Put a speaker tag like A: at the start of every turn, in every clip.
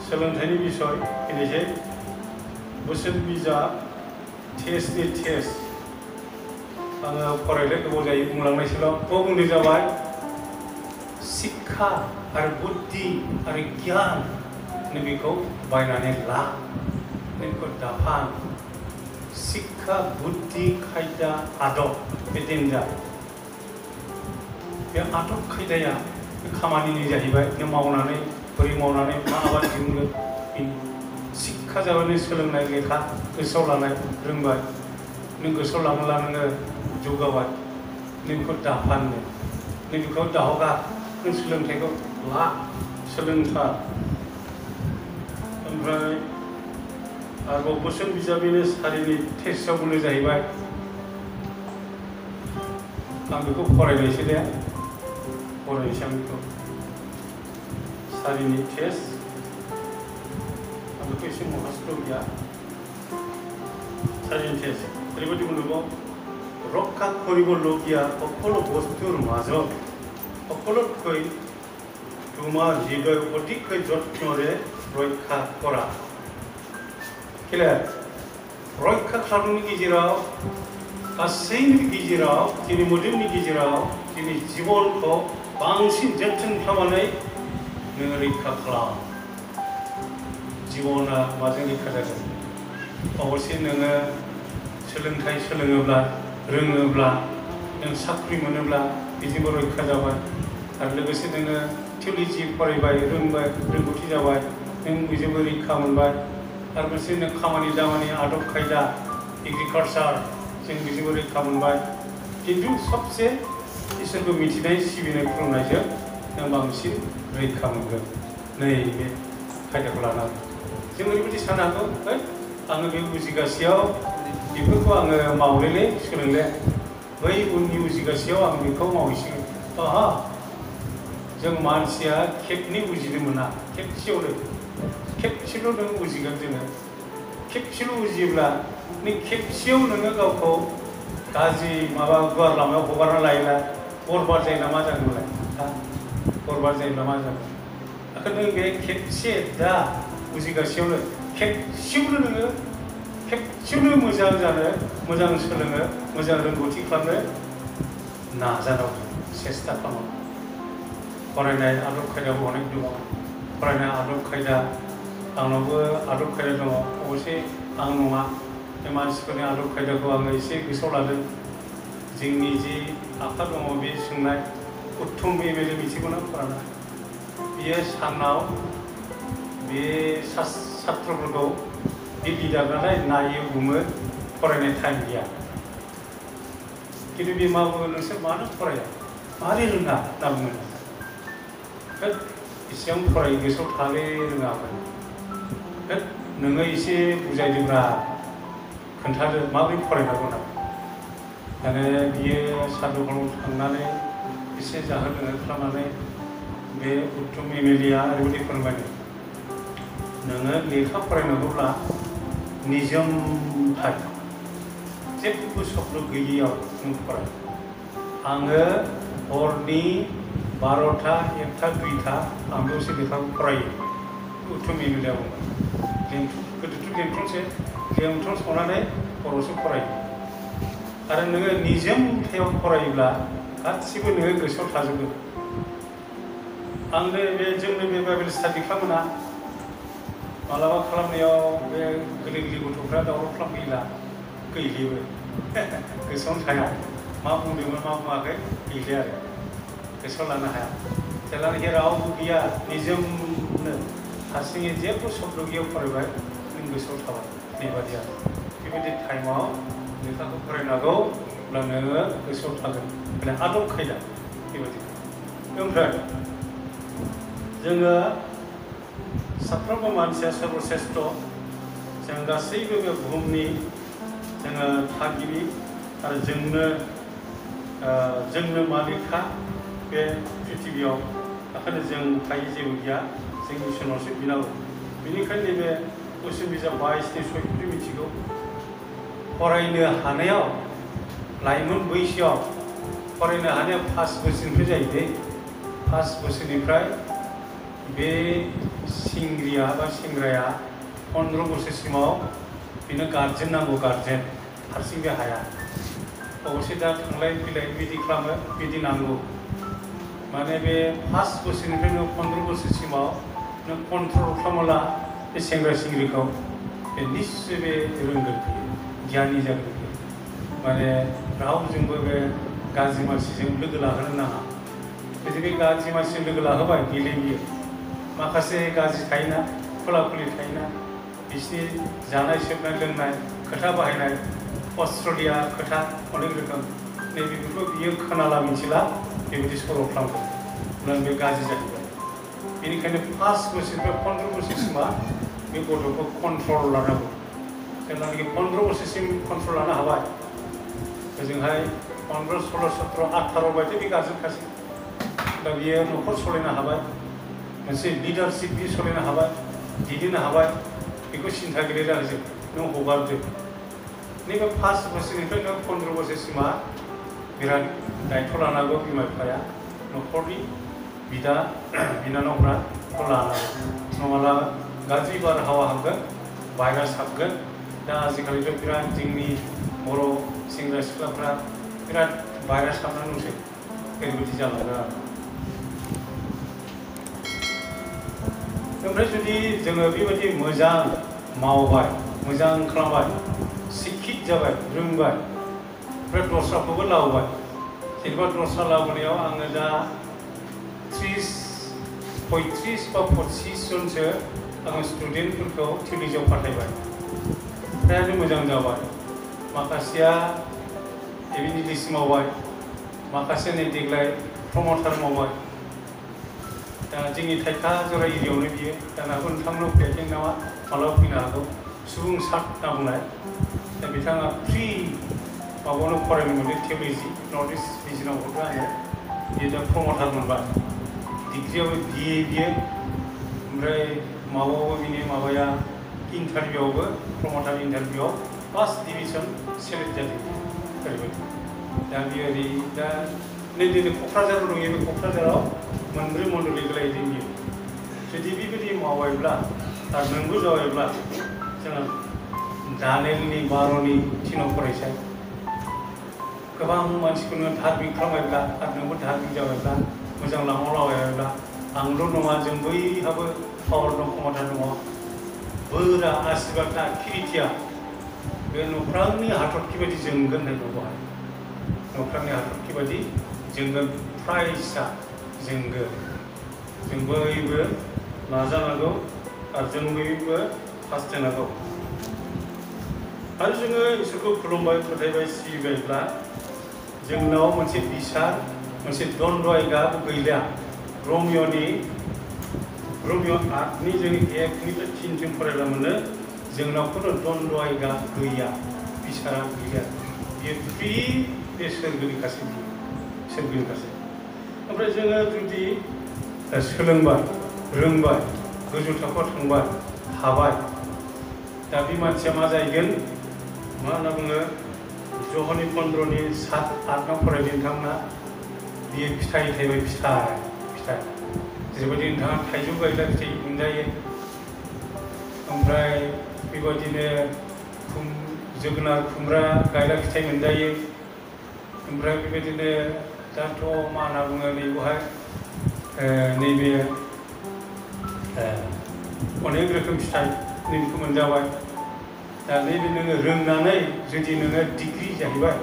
A: सोलोंथाइनि बिसय दिनैसै बोसोन बिजाब टेस्टनि टेस्ट आङो फरायनो गोबाव जायो बुंलांनायसोल' बुंनाय जाबाय शिक्षा आरो बुद्धि आरो गियान नैबेखौ बायनानै ला नोंखौ दाफां शिक्षा बुद्धि खायदा आदब बे देन्जार बे आदब खायदाया बे खामानिनि जाहैबाय नों मावनानै बोरै मावनानै मा आबाद दिहुनगोन शिक्षा जाबाय नों सोलोंनाय लेखा गोसोआव लानाय रोंबाय नों गोसोआव लाङोब्ला नोङो जौगाबाय नोंखौ दाफानो नों बेखौ दाहगा नों सोलोंथाइखौ ला सोलोंथार ओमफ्राय आरोबाव बोसोन बिजाबनि सारिनि टेस्टआव बुंनाय जाहैबाय आं बेखौ फरायनायसै दे फरायनोसै आं बेखौ सारिनि टेस्ट आं बेखौ एसे मुखास्त गैया सारिनि टेस्ट ओरैबायदि बुंनांगौ रक्षा কৰিবলগীয়া সকলো বস্তুৰ মাজত সকলোতকৈ তোমাৰ হৃদয় অতিকৈ যত্নৰে ৰক্ষা কৰা रक्षा खालामनायनि गेजेराव गासैनि गेजेराव जोंनि मोदोमनि गेजेराव जोंनि जिबनखौ बांसिन जोथोन खालामनानै नोङो रैखा खालाम जिबना माजों रैखा जागोन अबसे नोङो सोलोंथाइ सोलोङोब्ला रोङोब्ला नों साख्रि मोनोब्ला बेजोंबो रैखा जाबाय आरो लोगोसे नोङो थिय'ल'जि फरायबाय रोंबाय रोंगौथि जाबाय नों बेजोंबो रैखा मोनबाय आरो मोनसे नों खामानि दामानि आदब खायदा एग्रिकालचार जों बेजोंबो रैखा मोनबाय खिन्थु सबसे इसोरखौ मिथिनाय सिबिनाय खुलुमनायजों नों बांसिन रैखा मोनगोन नैबे खायदाखौ लानानै जों ओरैबायदि सानो हागौ आङो बे बुजिगासेयाव बेफोरखौ आङो मावलेले सोलोंले बै उननि बुजिगासेयाव आं बेखौ मावहैसिगोन आहा जों मानसिया खेबनै बुजिनो मोना खेबसेयावनो खेबसेल' नों बुजिगोन जोङो खेबसेल' बुजियोब्ला नों खेबसेयाव नोङो गावखौ गाज्रि माबा गुवार लामायाव हगारना लायोब्ला बरबाद जायो ना मा जागोनलाय बरबाद जायोब्ला मा जागोन आरो नों बे खेबसे दा बुजिगासेयावनो खेबसेयावनो नोङो खेबसेयावनो मोजां जानो मोजां सोलोङो मोजां रोंगौथि खालामनो नाजानांगौ सेस्था खालामो फरायनाय आदब खायदायाव अनेक दङ फरायनाय आदब खायदा आंनावबो आदब खायदा दङ अबसे आं नङा बे मानसिफोरनि आदब खायदाखौ आङो एसे गोसोआव लादों जोंनि जि आफा दङ बे सोंनाय उत्तम एमएलए मिथिगौना फरायना बियो सानाव बे सात्रफोरखौ बे लिडार नालाय नायो बुङो फरायनाय टाइम गैया खिन्थु बे मा बुङो नोंसोर मानो फराया मारै रोङा होनना बुङो एसेबां फरायो गोसोआव थाले रोङाखै नोङो एसे बुजायदोंब्रा खोन्थादो माबोरै फरायनांगौ होनना माने बियो सादुफोराव थांनानै एसे जाहोन लोंहोन खालामनानै बे उत्तम एमएलएआ ओरैबायदि फोरमायदों नोङो लेखा फरायनांगौब्ला निजोमथाय जेबो शब्द गैयैयाव नों फराय आङो हरनि 12टा 1टा 2टा आं बेयावसो लेखाखौ फरायो उत्तम एमएलएआ बुङो गोदोथ' लेंथन संनानै हरावसो फरायो आरो नोङो निजोमथायाव फरायोब्ला गासिबो नोङो गोसोआव थाजोबो आंनो बे जोंनो बे बाइबेल स्टाडि खालामोना मालाबा खालामनायाव बे गोरलै गोरलै गथ'फ्रा दावराव खालामफैला गैलेबो गोसोआवनो थाया मा बुंदोंमोन मा बुङाखै गैले आरो गोसोआव लानो हाया जेब्लानाखि रावबो गैया निजोमनो हारसिङै जेबो शब्द गैयाव फरायबाय नों गोसोआव थाबाय बेबादि आरो बेबायदि टाइमाव लेखाखौ फरायनांगौ अब्ला नोङो गोसोआव थागोन माने आदब खायदा बेबायदि ओमफ्राय जोङो साफ्रोमबो मानसिया सर्बश्रेष्ठ जों गासैबो बे बुहुमनि जोङो थागिबि आरो जोंनो मालिकखा बे पृथिबियाव ओंखायनो जों हायै जेबो गैया जों इसोरनावसो बिनांगौ बेनिखायनो नैबे बोसोन बिजाब 22नि 6 मिथिगौ फरायनो हानायाव लाइमोन बैसोआव फरायनो हानायाव 5 बोसोरनिफ्राय जायो दे 5 बोसोरनिफ्राय बे सिंग्रिया बा सेंग्राया 15 बोसोरसिमाव बेनो गार्जेन नांगौ, गार्जेन हारसिं बे हाया। अबसे दा थांलाय फैलाय बिदि खालामो, बिदि नांगौ। माने बे फार्स्ट बोसोरनिफ्राय नों 15 बोसोरसिमाव नों कन्ट्रल खालामोला बे सेंग्रा सिंग्रिखौ बे निश्चय बे रोंगोन, गियानि जागोन। माने रावजोंबो बे गाज्रि मानसिजों लोगो लाहोनो नाङा। जुदि बे गाज्रि मानसिजों लोगो लाहोबाय गेलेयो, माखासे गाज्रि थायोना, खुला खुलि थायोना, बिसिनि जानाय सोबनाय लोंनाय खोथा बाहायनाय अस्ट्रेलिया खोथा अनेक रोखोम नैबेफोरखौ बियो खोनाला मिथिला बेबायदि सर' खालामगोन, अब्ला बे गाज्रि जाहैबाय। बेनिखायनो फार्स्ट बोसोरनिफ्राय 15 बोसोरसिमा बे गथ'खौ कन्ट्रल लानांगौ। जेब्लानाखि 15 बोसोरसिम कन्ट्रल लानो हाबाय, ओजोंहाय 15, 16, 17, 18 बायदि बे गार्जेनखासै। दा बियो न'खर सलायनो हाबाय, मोनसे लिडारशिप बियो सलायनो हाबाय, दैदेननो हाबाय, बेखौ सिन्था गैला जों नों हगारदो। नैबे फार्स्ट बोसोरनिफ्राय नों 15 बोसोरसिमा बिराद दायथ' लानांगौ बिमा बिफाया, न'खरनि बिदा बिनानावफ्रा बेखौ लानांगौ। नङाब्ला गाज्रि बारहावा हाबगोन, भाइरास हाबगोन। दा आजिखालिथ' बिराद जोंनि बर' सेंग्रा सिख्लाफ्रा बिराद भाइरास हाबनानै दंसै, ओरैबायदि जालांदों आरो। ओमफ्राय जुदि जोङो बेबायदि मोजां मावबाय, मोजां खालामबाय, शिक्षित जाबाय, रोंबाय, ओमफ्राय दस्राखौबो लाबोबाय। जेनेबा दस्रा लाबोनायाव आङो दा 35 बा 25 जनसो आङो स्टुडेन्टफोरखौ थिलिजआव फाथायबाय। फ्रायानो मोजां जाबाय। माखासेया एबिनिडिसि मावबाय, माखासे नै देग्लाय प्रमटार मावबाय। दा जोंनि थाइखा जरा एरियायावनो बियो, जानो हागौ नोंथांमोनाव फैयाखै नामा, मालाबा फैनो हागौ। सुबुं सात होनना बुंनाय, दा बिथाङा फ्रि माबायावनो फरायनो मोनदों, थिय'ल'जि नर्थ इस्ट रिजनाव हरदों आङो। बियो दा प्रमटार मोनबाय, डिग्रियावबो बिए बियो, ओमफ्राय माबायावबो बिनि माबाया इन्टारभिउआवबो प्रमटार इन्टारभिउआव फार्स्ट डिभिजन सेलेक्ट जादों, ओरैबायदि। दा बियो ओरै दा नै दिनै क'क्राझाराव दङ, बे क'क्राझाराव 4 मण्डलि गेलेहैदों बियो। जुदि बेबायदि मावबायब्ला आरो नोंबो जाबायब्ला जोङो दानेलनि 12नि 3 फरायसा गोबां मानसिखौनो धार्मिक खालामबायब्ला आरो नोंबो धार्मिक जाबायब्ला, मोजां लामायाव लाबायब्ला, आंल' नङा जों बयहाबो पावार दं, क्षमता दङ। बोरा आशीर्बादा खिरिथिया बे न'खरांनि हाथरखि बायदि जोंगोन होननाय दं बेवहाय। न'खरांनि हाथरखि बायदि जोंगोन, प्राइजआ जोंगोन। जों बयबो नाजानांगौ आरो जों बयबो हास्थायनांगौ। आरो जोङो इसोरखौ खुलुमबाय, फोथायबाय, सिबिबायब्ला जोंनाव मोनसे बिसार, मोनसे द्वन्द्व आयगा गैलिया। रमिय 8नि जों 1निफ्राय 3सिम फरायब्ला मोनो, जोंनाव खुनु द्वन्द्व आयगा गैया, बिसारा गैया। बियो फ्रि, बे सोरगोनिखासै, सोरगोनिखासै। ओमफ्राय जोङो जुदि सोलोंबाय, रोंबाय, गोजौ थाखोआव थांबाय, हाबाय, दा बे मानसिया मा जाहैगोन, मा होनना बुङो, जहनि 15नि 7-8 फरायदों नोंथांमोना, बियो फिथाइ थायबाय, फिथाइ। जेरैबायदि नोंथाङा थाइजौ गायब्ला फिथाइ मोनजायो, ओमफ्राय बेबायदिनो जोगोनार, खुमब्रा गायब्ला फिथाइ मोनजायो, ओमफ्राय बेबायदिनो दाथ' मा होनना बुङो नैबेहाय नैबे अनेक रोखोम फिथाइ नैबेखौ मोनजाबाय। दा नैबे नोङो रोंनानै जुदि नोङो डिग्रि जाहैबाय,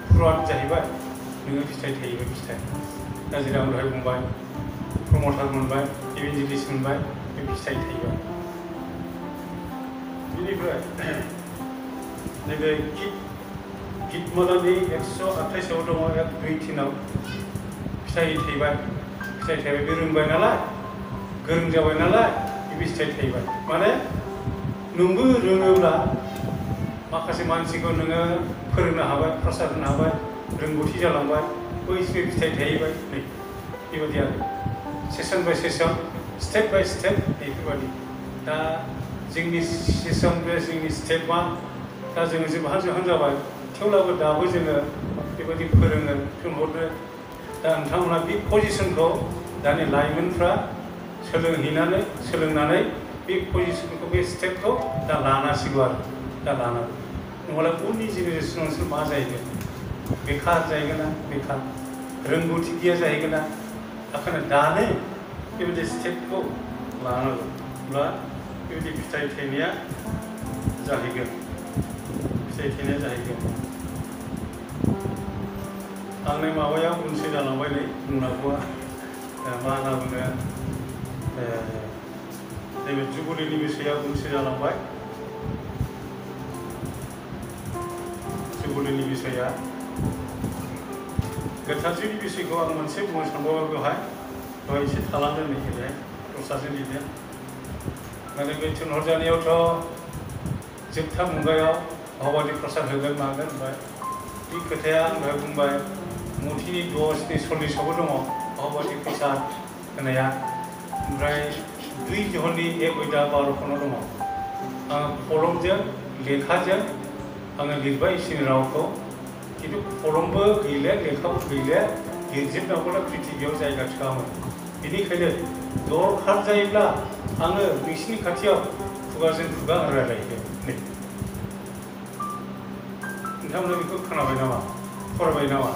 A: फुराट जाहैबाय, नोङो फिथाइ थाहैबाय, फिथाइ। दा जेरै आं दहाय बुंबाय, प्रमटार मोनबाय, एबिनिडिस मोनबाय, बे फिथाइ थाहैबाय। बेनिफ्राय नैबे गितमालानि 128आव दङ, 1-2-3 फिथाइ थायबाय, बे रोंबाय नालाय, गोरों जाबाय नालाय, बे फिथाइ थायबाय। माने नोंबो रोङोब्ला माखासे मानसिखौ नोङो फोरोंनो हाबाय, प्रसार होनो हाबाय, रोंगौथि जालांबाय, बैसोर फिथाइ थाहैबाय। नै बेबायदि आरो session by session, step by step बेफोरबायदि। दा जोंनि सेसन बे जोंनि स्टेपआ दा जोङो जोबहां जाबाय, थेवब्लाबो दाबो जोङो बेबायदि फोरोङो, थिनहरो। दा नोंथांमोना बे पजिसनखौ दानि लाइमोनफ्रा सोलोंनानै बे पजिसनखौ बे स्टेपखौ दा लानांसिगौ आरो दा लानांगौ नङाब्ला उननि जेनेरेसनाव नोंसोर मा जाहैगोन बेखार जाहैगोन ना बेखार रोंगौथि गैया जाहैगोन ना ओंखायनो दानो बेबायदि स्टेपखौ लानांगौ अब्ला बेबायदि फिथाइ थायनाया जाहैगोन आंनि माबाया उनसो जालांबाय नै बुंनांगौआ मा होनना बुङो नैबे जुबुलिनि बिसया उनसो जालांबाय जुबुलिनि बिसया गोथारथिनि बिसयखौ आं मोनसे बुंनो सानबावो बेवहाय एसे थालांदों नैखिजाय दस्राजों लिरदों माने बे थिनहरजानायावथ' जोबथा मुगायाव भगवती प्रसाद होगोन मागोन ओमफ्राय बे खोथाया आं दहाय बुंबाय मुथिनि 10 40आवबो दङ भगवती प्रसाद होनाया ओमफ्राय 2 जहननि 1 गयदा 12 दङ आं कलमजों लेखाजों आङो लिरबाय इसोरनि रावखौ खिन्थु कलमबो गैले लेखाबो गैले लिरजोबनांगौला पृथिबियाव जायगा थोआमोन बेनिखायनो दरखार जायोब्ला आङो नोंसिनि खाथियाव खुगाजों खुगा रायलायगोन नै नोंथांमोना बेखौ खोनाबाय नामा फरायबाय नामा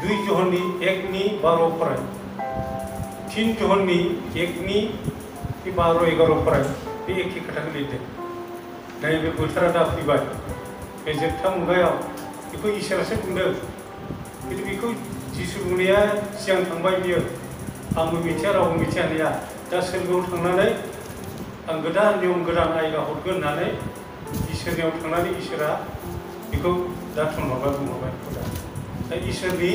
A: 2 जहननि 1नि 12 फराय 3 जहननि 1नि 12 11 फराय बे एखे खोथाखौ लिरदों नैबे बोथोरा दा फैबाय बे जोबथा मुगायाव बेखौ इसोरासो बुंदों खिन्थु बेखौ जिसु बुंनाया सिगां थांबाय बियो आंबो मिथिया रावबो मिथिया होननाया दा सोरगोआव थांनानै आं गोदान नियम गोदान आयदा हरगोन होननानै इसोरनियाव थांनानै इसोरा बेखौ दा थुनहरबाय बुंहरबाय दा इसोरनि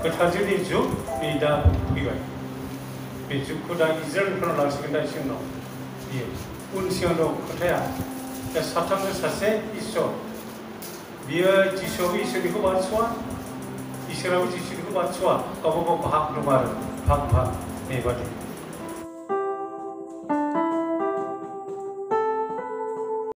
A: गोथारजुगनि जुग नै दा फैबाय बे जुगखौ दा इजराइलफोरा लांसिगोन दा एसे उनाव बियो उन सिगां दं खोथाया दा साथामजों सासे इसोर बियो जिसुआबो इसोरनिखौ बारस'वा इसोराबो जिसुनिखौ बारस'वा गावबा गाव भाग दं आरो भाग बेबादि